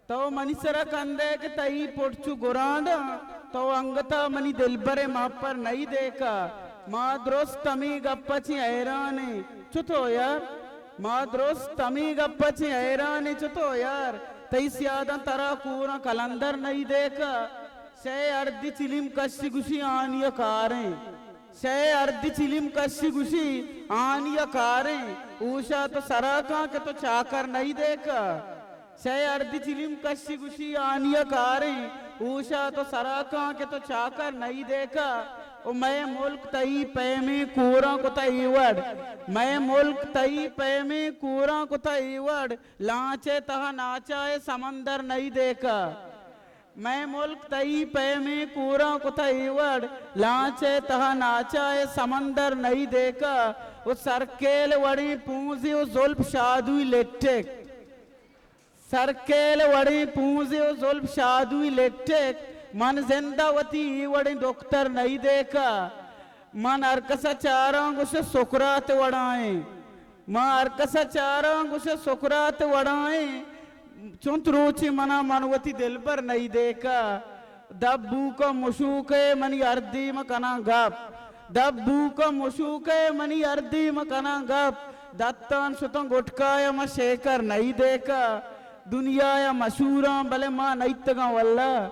تو منی سرا کندئے کہ تئی پٹ چو گرانڈاں، تو انگتا منی دلبرے ماپر نئی دیکا۔ ما درست ہمے گپا چی حیران ایں، چتو یار؟ ما درست ہمے گپا چی حیران ایں، چتو یار؟ تئی سیاداں ترا کوراں کلندر نئی دیکا۔ شے اردی چلیم کشی گوشی آنی کاریں۔ شے اردی چلیم کشی گوشی آنی کاریں۔ اوشا تو سرا کاں کہ تو چاکر نئی دیکا۔ شے اردی چلیم کشی گوشی آنی کاریں۔ اوشا تو سرا کاں کہ تو چاکر نئی دیکا۔ او مئے ملک تئی پیمیں کوراں کتا اے وڑ۔ مئے ملک تئی پیمیں کوراں کتا اے وڑ۔ لانچے تہا ناچائے سمندر نئی دیکا۔ مئے ملک تئی پیمیں کوراں کتا اے وڑ، لانچے تہا ناچائے سمندر نئی دیکا۔ او سرکیل وڑیں پونزے او زلپ شادوئی لٹک۔ سرکیل وڑیں پونزے او زلپ شادوئی لٹک۔ من زندا وتی اے وڑیں دکتر نئی دیکا۔ من ہر کسا چاراں گوش سقراط وڑائیں۔ ما ہر کسا چاراں گوش سقراط وڑائیں۔ چنت روچے منا من وتی دلبر نئی دیکا۔ دپ بوکا مشوکے منی ہر دیم کناں گپ۔ دپ بوکا مشوکے منی ہر دیم کناں گپ۔ دتان شتاں گٹکایا ما شیکر نئی دیکا۔ دنیایا مشہوراں بلے ما نئیتگاں واللہ۔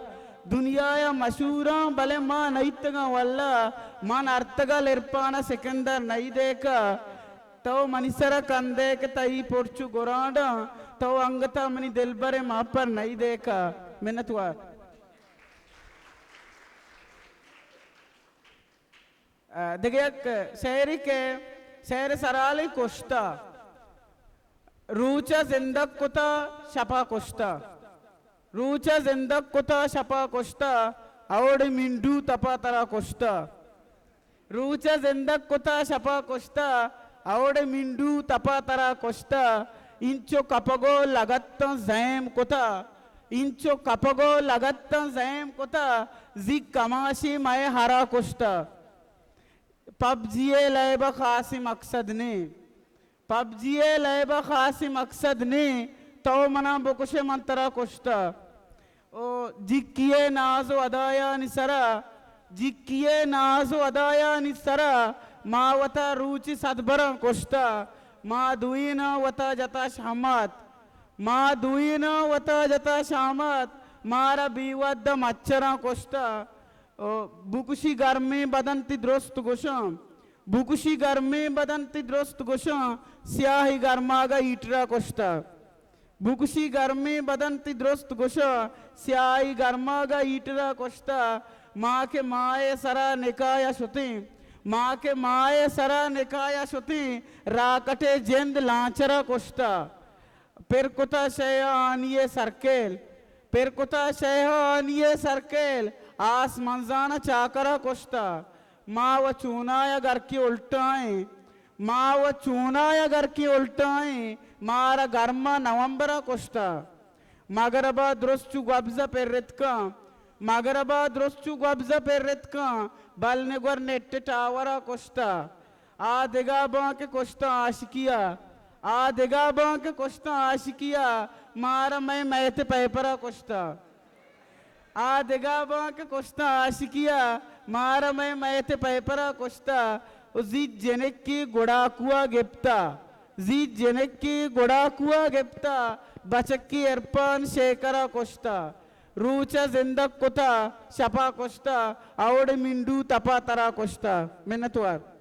دنیایا مشہوراں بلے ما نئیتگاں واللہ۔ من ارتگا لرپانا سکندر نئی دیکا۔ تو منی سرا کندئے کہ تئی پٹ چو گرانڈاں، تو انگتا منی دلبرے ماپر نئی دیکا۔ منتوار۔ آ، دگہ یک شعرے کہ شعر سرحالیں کشتا۔ روچا زندگ کتا، شپا کشتا۔ روچا زندگ کتا، شپا کشتا، اوڑے منڈو تپا ترا کشتا۔ روچ ء زندگ کتا، شپ ء کشتا، اوڑے منڈو تپا ترا کشتا۔ انچو کپگ ء لگتاں زیم کتا، انچو کپگ ء لگتاں زیم کتا، زی کماشی مئے ہرا کشتا۔ پب جی ء لیب ء خاصیں مقصد نے، پب جی ء لیب ء خاصیں مقصد نے، تو منا بکشے من ترا کشتا۔ او جکی ء ناز و ادایانی سرا، جکی ء ناز و ادایانی سرا، ما وتا روچی صدبراں کشتا، ما دوئیناں وتا جتا شامات، ما دوئیناں وتا جتا شامات، مارا بے وھد ء مچراں کشتا۔ او بکشی گرمیں بدن تی درست گوشاں، بکشی گرمیں بدن تی درست گوشاں، سیاہی گرماگا ہیٹرا کشتا۔ بکشی گرمیں بدن تی درست گوشاں، سیاہی گرماگا ہیٹرا کشتا۔ ما کہ ماہ ء سرا نکایا شتیں، ما کہ ماہ ء سرا نکایا شتیں، راکٹ ء جند لانچرا کشتا۔ پر کتا شیہانی ء سرکیل، پر کتا شیہانی ء سرکیل، آس منزان ء چاکرا کشتا۔ ما و چونایا گرکی الٹائیں، ما و چونایا گرکی الٹائیں، مارا گرما نومبرا کشتا۔ مغربا درست چو گوبزا پر رتکاں، مغربا درست چو گوبزا پر رتکاں، بل نگور نیٹ ٹاورا کشتا۔ آ دگہ بانک کشتاں عاشقیا، آ دگہ بانک کشتاں عاشقیا، مارا مئے میت پیپرا کشتا۔ آ دگہ بانک کشتاں عاشقیا، مارا مئے میت پیپرا کشتا۔ و زی جنکی گڑاکوا گپتا، زی جنکی گڑاکوا گپتا، بچکی عرفان شیکرا کشتا۔ روچا زندگ کتا، شپا کشتا، اوڑے منڈو تپا ترا کشتا۔ منتوار۔